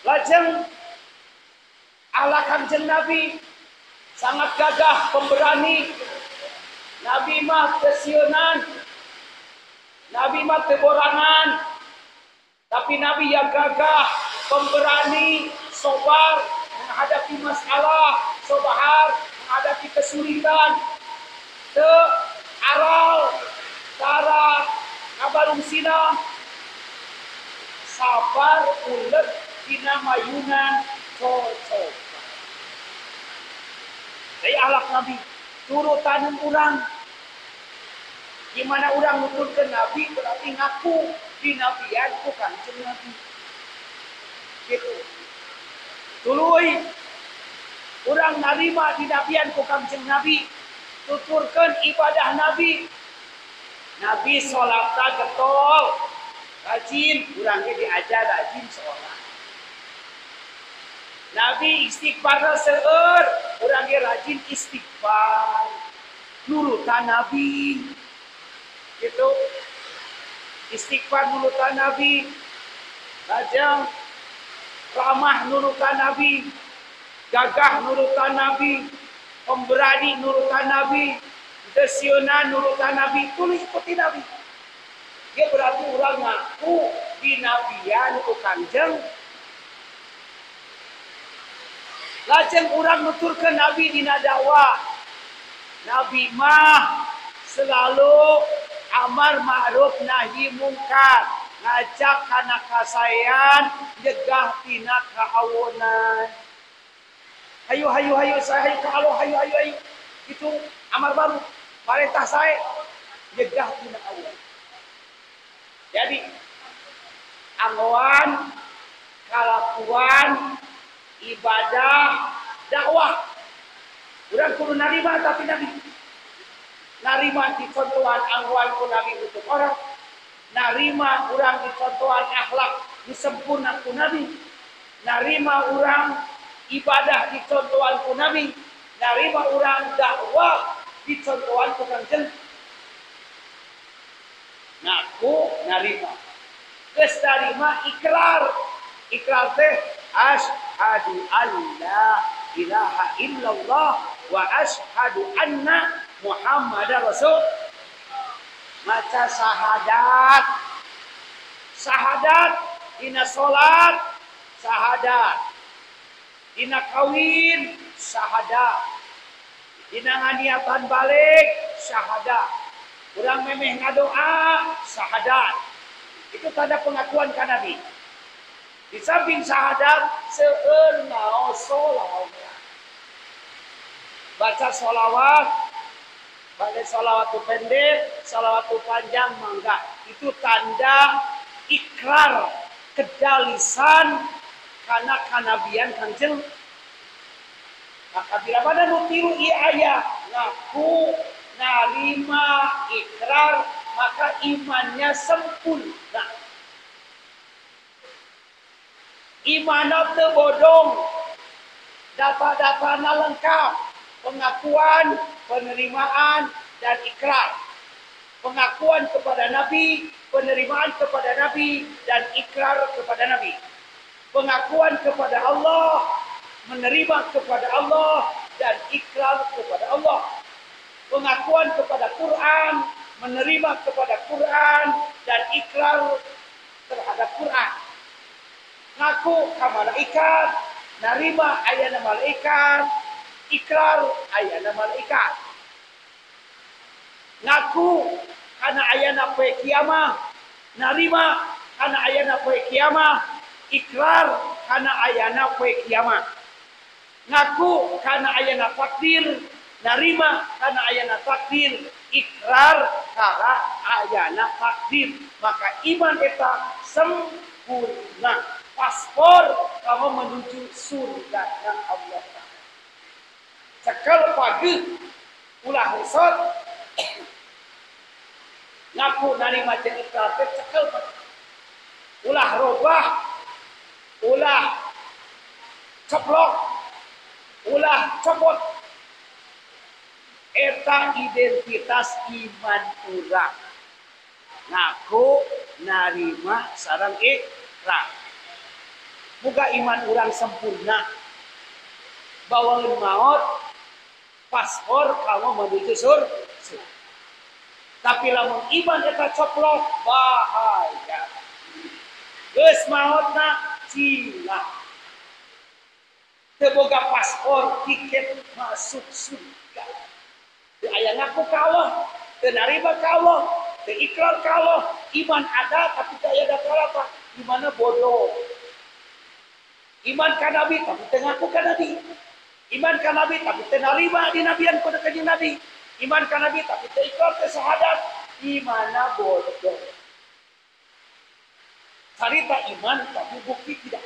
Lajeng ala Kangjeng Nabi sangat gagah pemberani. Nabi mah kesieunan, Nabi mah teborangan, tapi Nabi yang gagah, pemberani, sobar menghadapi masalah, sobar menghadapi kesulitan, te aral, tara kabarung sina, sabar ulet dina mayunan cocok. Dari akhlak Nabi, turutan urang. Gimana urang nuturkeun Nabi berarti ngaku dinabian ku Kangjeng Nabi. Gitu. Tuluy urang narima dinabian ku Kangjeng Nabi, tuturkeun ibadah Nabi. Nabi salatna getol, rajin, urang ge diajar rajin salat. Nabi istighfarna seueur, urang ge rajin istighfar. Nurutan Nabi. Gitu. Istighfar nurutan Nabi. Lajeng ramah nurutan Nabi, gagah nurutan Nabi, pemberani nurutan Nabi, desieunan nurutan Nabi, tuluy ikuti Nabi. Dia berarti urang ngaku dinabian ku Kangjeng. Lajeng urang nuturkeun Nabi dina dakwah. Nabi mah selalu amar ma'ruf nahi mungkar, ngajak kana kasaean, nyegah tina kaawonan. Hayu hayu hayu saya hayu ka Allah, hayu hayu hayu. Itu amar baru, perintah saya nyegah tina awon. Jadi anggoan, kalakuan, ibadah, dakwah. Urang kudu narima tapi Nabi. Narima dicontohan anggoan ku Nabi untuk orang. Narima urang dicontohan akhlak disempurna ku Nabi. Narima urang ibadah dicontohan ku Nabi. Narima urang dakwah dicontohan ku Kangjeng. Ngaku narima. Geus narima ikrar. Ikrar teh asyhadu alla ilaha illallah wa asyhadu anna Muhammadar Rasul. Maca syahadat. Syahadat dina salat, syahadat. Dina kawin, syahadat. Dina nganiatan balik, syahadat. Urang memeh ngadoa, syahadat. Itu tanda pengakuan ka Nabi. Di samping syahadat, seueur naos sholawat. Baca sholawat, baca sholawat tu pendek, sholawat tu panjang, mangga. Itu tanda ikrar kedalisan karena kanabian Kangjeng. Maka bila mana nu tilu ieu aya ngaku, narima, ikrar, maka imannya sempurna. Imanna teu bodong, data-datana lengkap, pengakuan, penerimaan, dan ikrar. Pengakuan kepada Nabi, penerimaan kepada Nabi, dan ikrar kepada Nabi. Pengakuan kepada Allah, menerima kepada Allah, dan ikrar kepada Allah. Pengakuan kepada Quran, menerima kepada Quran, dan ikrar terhadap Quran. Ngaku ka malaikat, narima ayana malaikat, ikrar ayana malaikat. Ngaku kana ayana poe kiamah, narima kana ayana poe kiamah, ikrar kana ayana poe kiamah. Ngaku kana ayana takdir, narima kana ayana takdir, ikrar kana ayana takdir. Maka iman eta sempurna. Paspor kamu menuju surga Allah. Cekel pagi ulah risot ngaku narima jeung ikrar teh cekel pagi. Ulah robah, ulah ceplok, ulah copot. Eta identitas iman urang. Ngaku narima sareng ikrar. Muga iman urang sempurna. Bawaeun maot paspor kamu menuju surga. Tapi lamun iman eta coplok bahaya. Geus maotna cilaka. Teu boga paspor tiket masuk surga. Teu aya ngaku ka Allah, teu narima ka Allah, teu ikrar ka Allah. Iman ada tapi teu aya data-data. Imanna bodoh. Iman ka Nabi tapi teu ngaku ka Nabi. Iman ka Nabi tapi teu narima dinabian ku kanjeng Nabi. Iman ka Nabi tapi teu ikrar teu syahadat. Imanna bodoh. Carita iman tapi bukti tidak.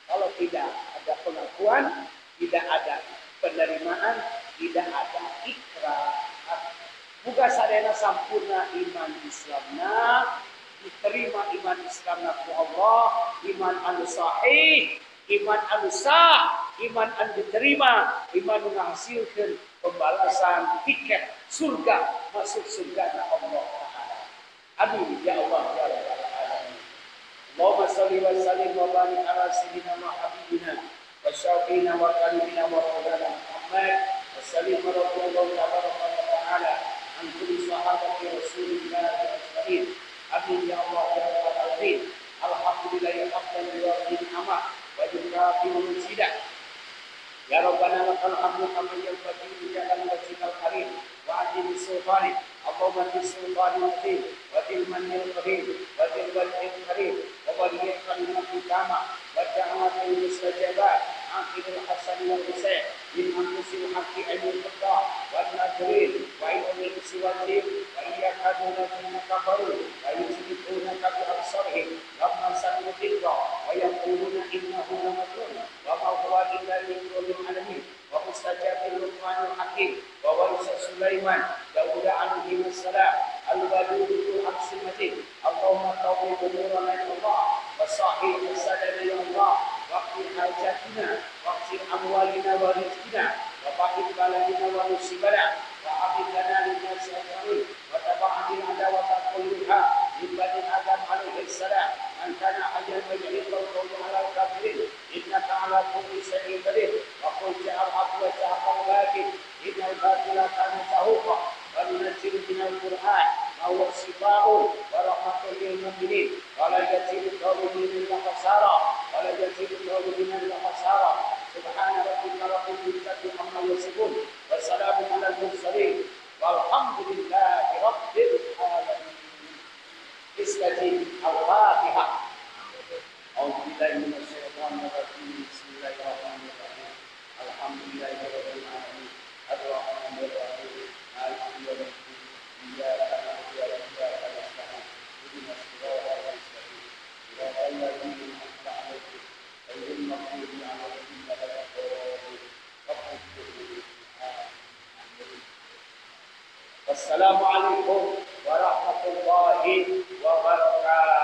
Kalau tidak ada pengakuan, tidak ada penerimaan, tidak ada ikrar. Muga sadayana sampurna iman Islamna, diterima iman Islamna ku Allah, iman anu sahih, iman anu sah, iman anu diterima, iman menghasilkan pembalasan tiket surga, masuk surga Allah Ta'ala. Amin ya Allah ya Rabbal alamin. Allahumma shalli wa sallim wa barik ala sayyidina wa habibina wa syafiina wa karimina wa maulana Muhammad wa sallim wa radhiyallahu tabaraka wa ta'ala an kulli sahabati rasulillah ajma'in. Amin ya Allah ya Rabbal alamin. Alhamdulillahi hamdan yuwaffi ni'amah wa yukafi'u mazidah. Ya Rabbana lakal hamdu kama yanbaghi li jalali wajhikal karim wa 'azimi sultanik. Allahumma bi sultanil azim wa bil mannil qadim wa bil wajhil karim wa waliyil kalimati tama wa da'watil mustajabat aqilil hasan wal husain min anfusil haqqi ainul qadha wa nadrin wa ilmil siwajib wa iyyakaduna fina kafaru wa yusrifuna bi absarihim lamma sami'u dhikra wa yaquluna innahu lamajnun wa ma huwa illa dhikrun lil alamin wa mustajabil luqmanil hakim wa warisa Sulaiman Daud alaihi wassalam al-wadud al majid. Allahumma tawwib umurana ya Allah wa sahih sadana ya Allah wa qi hajatina wa qi amwalina wa rizqina wa baqi baladina wa musibana wa hafidh lana lin nasi ajma'in wa taba'a bil adawata. كلها من بني آدم عليه السلام من كان حيا فليحق القول على الكافرين إنك على كل شيء قدير وقل جاء الحق وزهق الباطل إن الباطل كان زهوقا وننزل من القرآن ما هو شفاء ورحمة للمؤمنين ولا يزيد الظالمين إلا خسارا ولا يزيد الظالمين إلا خسارا سبحان ربك رب العزة عما يصفون وسلام على المرسلين والحمد لله رب العالمين. استجب الفاتحة. أعوذ بالله من الشيطان الرجيم. بسم الله الرحمن الرحيم. الحمد لله رب العالمين الرحمن الرحيم مالك يوم الدين إياك نعبد وإياك نستعين اهدنا الصراط المستقيم صراط الذين أنعمت عليهم غير المغضوب عليهم ولا الضالين. رب اغفر لي. Wassalamualaikum warahmatullahi wabarakatuh.